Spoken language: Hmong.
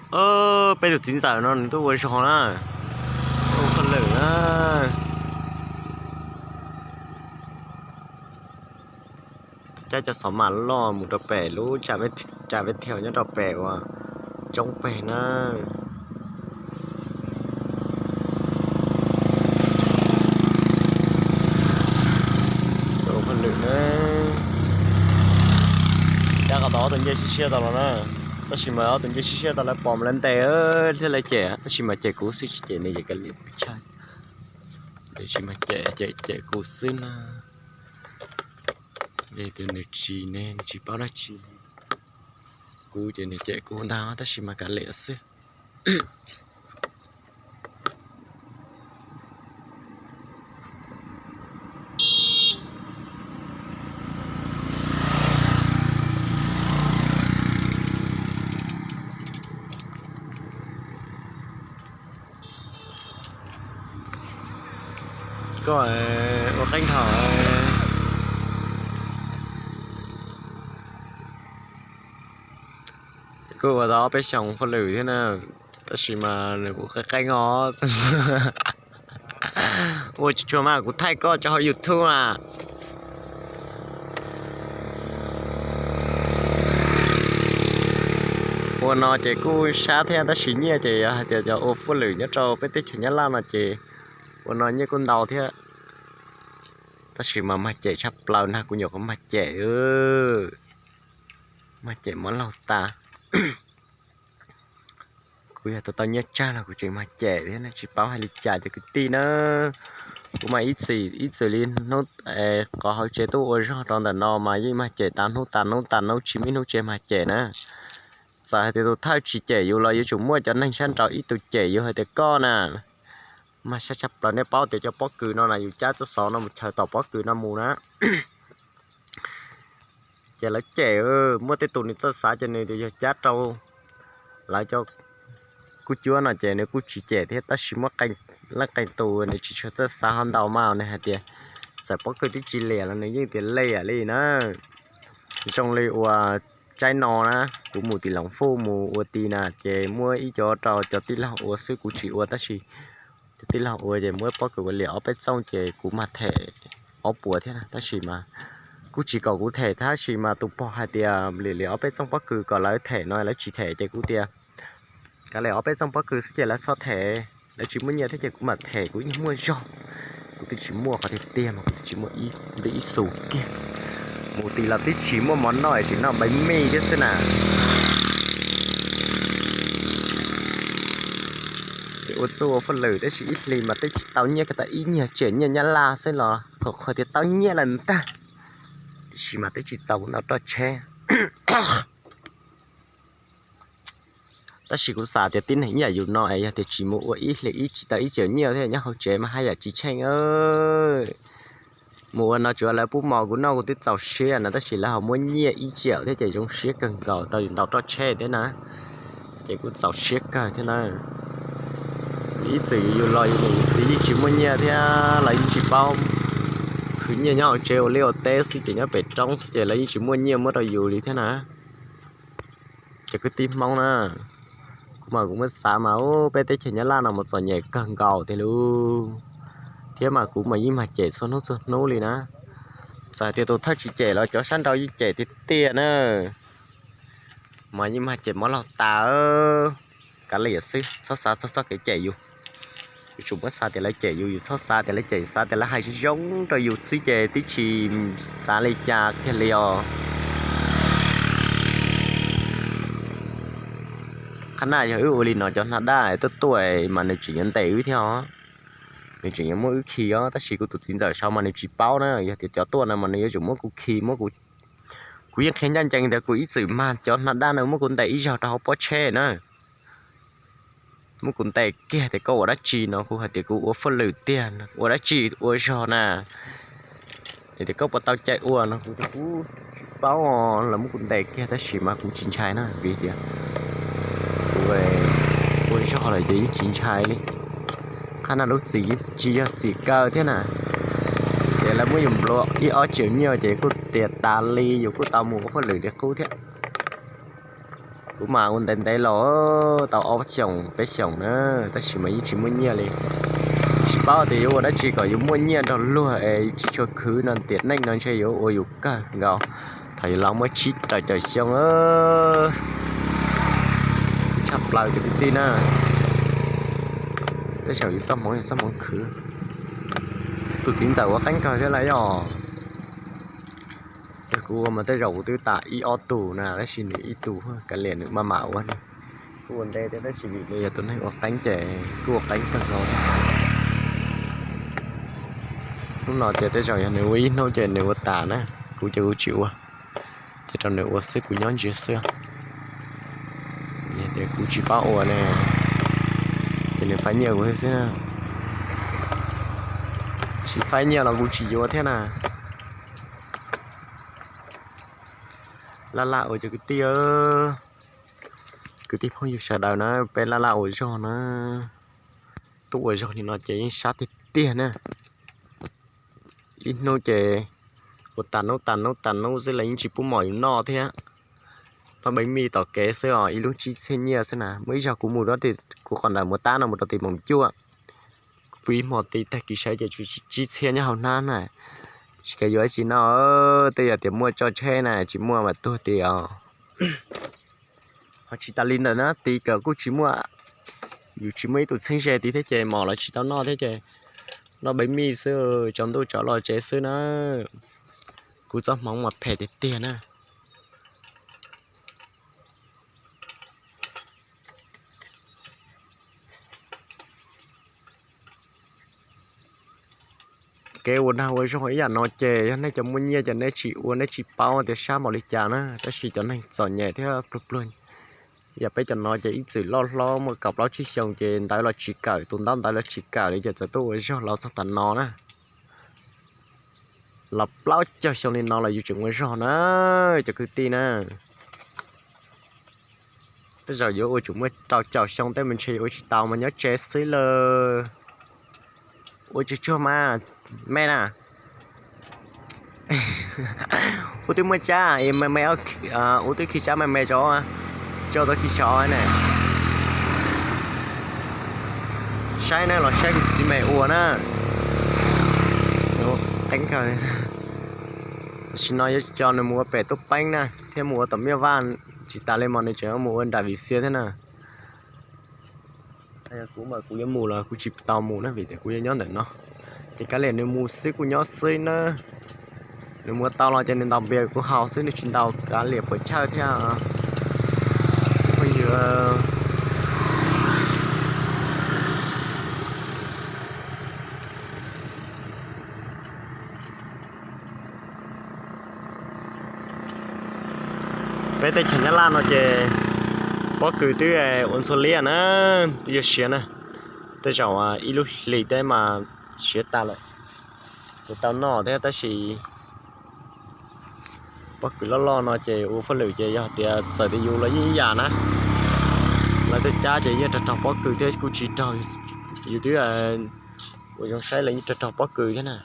Peb tus txiv ntxawm no nws tuaj ua zog na, ua hauj lwm na. Cab cov xov mam loj mus rau pem lub tsa vej thiaus nyob rau pem uas tsoob peg na. Cab kom tau ob tug ncej siab siab tau los na. Tab sis mas ob tug ncej siab siab tau lawv pom mas lawv ntes thiab lawv cem, tab sis mas cem kuv xwb tsis cem nws ces kav liam pes tsawg. Tab sis mas cem cem cem kuv xwb na. Nws tsis ne, nws tsis paub dab tsi. Kuv ces nws cem kuv ntag tab sis mas kav liam xwb. Koj ua qeeb dhau. Kuj ua tau ob peb xyoos hauj lwm thiab na, tab sis mas nws kuj qeeb qeeb os. Ua tsis tshua mas kuv thaij koj rau hauv YouTube na. Ua no ces kuj sab thiab tab sis nyiaj ces yog hais tias cov ua hauj lwm nyob rau peb teb chaws Nyab Laj no ces ua no nyiaj kuj ntau thiab. Tab sis mas mag cem tshaj plaws na, kuv nyuam qhuav mag cem, mag cem mob laug tas. Kuv yog tus tau nyiaj tsawg los kuv tseem mag cem thiab, tsis paub hais li cas cov kwv tij na. Kuv mas ib txwm ib txwm li hnub qhov hauv tsev tuaj ua zog rau ntawm no mas yeej mag cem tas hnub tas hnub tas hnub, tsis muaj ib hnub tsis mag cem na. Txawm hais tias tus thawj tsis cem yus los yuav tsum muaj cov neeg sab nraud ib tug cem yus hais tias koj na. Mag sab tshaj plaws, nej paub tias cov pob kws no na yus cab txoj xov no mus chaws tom pob kws no mus na. Ces lawv cem, muaj tej tus nws txawj xav ces nws tias yog cab rau lawv cov kuj cuab no ces nws kuj tsis cem thiab, tab sis muaj leej qee tus nws tsis tshua txawj xav ho ntau mas nws hais tias txawm pob kws twb tsis liam los nws yeej tias liam li na. Zoo li uas tsaib no na, kuv mus tim Loos Fuj mus ua ti na ces muab ib co rau cov tij laug ua xwb kuv tsis ua, tab sis cov tij laug ua ces muab pob kws ua liam ob peb txooj ces kuv mas them ob puas thiab na, tab sis mas kuj tsis kom kuv them, tab sis mas tus pog hais tias liam liam ob peb txooj pob kws kom lawv them no lawv tsis them ces kuv tias kav liam ob peb txooj pob kws xwb ces lawv txhob them, lawv tsis muaj nyiaj thiab ces kuv mam them, kuv yeej muaj zog. Kuv twb tsis muaj qhov tiag tiag mas kuv twb tsis muaj ib xus kiag. Mus ti los twb tsis muaj mov noj es tseem noj npaim mij thiab xwb na. Ua txuj ua hauj lwm tab sis ib hlis mas twb tsis tau nyiaj kiag, tau ib nyuag tsem nyiaj Nyab Laj xwb los qhuas qhuas tias tau nyiaj lawm ntag, tiam sis mas twb tsis txaus kuv ntau roj tsheb. Tab sis kuv xav tias tib neeg ib yam yus no es yog tias tsis mus ua ib hlis ib tsis tau ib tsem nyiaj thiab nyob hauv tsev mas haj yam tsis tsheej. Mus ua no tsuav lawv pub mov kuv noj kuv twb txaus siab no, tab sis lawv ho muab nyiaj ib tsem thiab ces zoo siab kawg nkaus tau yus ntau roj tsheb thiab na. Ces kuj txaus siab kawg thiab na. Ib txwm yus los yus niam yus txiv yeej tsis muaj nyiaj thiab lawv yeej tsis paub. Khwv nyiaj nyob hauv tsev ua liaj ua teb xwb ces nyob pem roob xwb ces lawv yeej tsis muaj nyiaj muab rau yus li thiab na. Cov kwv tij Hmoob na, kuv mas kuv muab xav mas peb teb chaws Nyab Laj no mas txom nyem kawg nkaus tiag lauj, thiab mas kuv mas yeej mag cem txhua hnub txhua hnub li na. Txawm tias tus thawj tsis cem los cov sab nraud yeej cem tiag tiag na, mas yeej mag cem mob laug tas. Kav liam xwb, txhob xav txog txoj kev cem yus. Yuav tsum muab xav tias lawv cem yus, yus txhob xav tias lawv cem, xav tias lawv hais zoo zoo rau yus xwb ces twb tsis xav li cas kiag li os. Qhab naj yog wb ua li no cov nag daj tuaj tuaj mas nws tseem yuav ntes wb thiab os, nws tseem yuav muab wb khi os, tab sis kuv tus txiv ntxawm saud mas nws tsis paub na, yog tias cov tuaj no mas nws yuav tsum muab kuv khi, muab kuv, kuv yeej qhia ncaj ncees tias kuv ib txwm mag cov nag daj no muab kuv ntes ib zaug rau hauv pob tsheb na. Muab kuv ntes kiag tias koj ua dab tsi no, kuv hais tias kuv ua hauj lwm tiag, ua dab tsi ua zog na. Tias koj puas tau cai ua no, kuv tias kuv tsis paub, lawv muab kuv ntes kiag tab sis mas kuv tsis ntshai na, vim tias kuv ua zog lawm ces yeej tsis ntshai li. Qhab naj lub txim yeej tsis yog txim kaw thiab na, ces lawv muab yus nplua ib ob tsem nyiaj ces kuj tias tas li, yus kuj tau mus ua hauj lwm li qub thiab. Kuv mas ua ntev ntev los tau ob xyoos peb xyoos na, tab sis mas yeej tsis muaj nyiaj li. Tsis paub tias yuav ua dab tsi kom yuav muaj nyiaj nrog luag es tsis tshua khwv no, tiam neej no ntshe yuav ua yus kawg nkaus. Thaum yuav los muaj tsib rau caum xyoo, tshaj plaws cov kwv tij na. Tej zaum yus txoj hmoov yog txoj hmoov khwv. Tus txiv ntxawm ua qeeb kawg thiab lawm yog. Yog kuv ua mas tej zaum kuv twb tas ib ob tug na, tab sis nws ib tug kav liam nws maj mam ua. Kuj ua ntev thiab tab sis vim nws yog tus neeg ua qeeb ces kuj ua qeeb kawg nkaus. Hnub no ces tej zaum yog nws ua ib hnub ces nws ua tas na, kuv ces kuv tsis ua, ces rau nws ua xwb kuv nyob ntsia xwb. Yog tias kuv tsis paub ua ne, ces nws faib nyiaj kuv xwb na. Tsis faib nyiaj los kuv tsis yuav thiab na. Laj laj ua cov kwv tij, kwv tij phooj ywg sawv daws na, peb laj laj ua zog na. Tuaj ua zog li no ces yeej sab tiag tiag na. Ib hnub ces ua tas hnub tas hnub tas hnub xwb los yeej tsis pub mom yus noj thiab. Noj npev mij tom kev xwb os, ib lub tsib txhiab nyiaj xwb na. Muaj ib zaug kuv mus rau tim kuv qhov ntawm Muas Tab no mus rau tim Moos Cuaj, kuv pw ib hmo tid tag kis sawv ces tsib txhiab nyob hauv hnab na. Tsis kam yuav dab tsi noj, twb yog tias muaj tso tsheb na, tsis muaj mas tuag tiag os. Ho tsis tas li ntawd na, tid kuj tsis muaj, yus tsis muaj ib tug txheeb ze tid thiab ces mom los tsis tau noj thiab ces noj npev mij xwb, tsaus ntuj tsaus los tsev xwb na. Kuv txoj hmoov mas phem tiag tiag na. Kev ua dag ua zog ib yam no ces yog nej cov muaj nyiaj ces nej tsis ua, nej tsis paub tias sab npaum li cas na, tab sis cov neeg txom nyem thiab pluag pluag yam peb cov no ces ib txwm loj hlob muaj kaum plaub tsib xyoos ces ntawv los tsis kawm, tus ntaub ntawv los tsis kawm li ces txawm tuaj ua zog los txog tav no na. Los plaub caug xyoo li no los yus tseem ua zog na, cov kwv tij na. Tej zaum yuav ua tsum muaj rau caum xyoo tej mas ntshe yuav ua tsis tau mas nyob tsev xwb lawm. Ua tsuag tsuag mas, me na. Ub twb muaj tsab, me me, ub twb khi tsab me me tso, tso tau khi tsho ne. Saib na, los saib kuv txiv me ua na. Qeeb kawg. Tam sim no yuav coj nws mus ua pem Tub Peeb na, thiab mus ua tom Miaj Vaj, tsis tas li mas nws tseem mus ua nram Vim Xiav thiab na. Kuv mas kuv yuav mus los kuv tsis tau mus na, vim tias kuv yuav nyob ntawm no. Ces kav liam nws mus xwb kuv nyob xwb na. Nws mus tau los ces nws ntaus npias kuv haus xwb, nws tsis ntaus kav liam puas chawj thiab. Phooj ywg, peb teb chaws Nyab Laj no ces pob kws twb ua ntxhua liab na, twb yuav siav na. Tej zaum ib lub hlis teb mas siav tas lawm, yuav tau noj thiab tab sis pob kws loj loj no ces ua faj lwm ces yog tias txawm tias yus los yeej ib yam na. Lawv tej cab ces yeej raug raug pob kws thiab kuj tsis raug, yus twb ua zoo saib lawv yeej raug raug pob kws thiab na.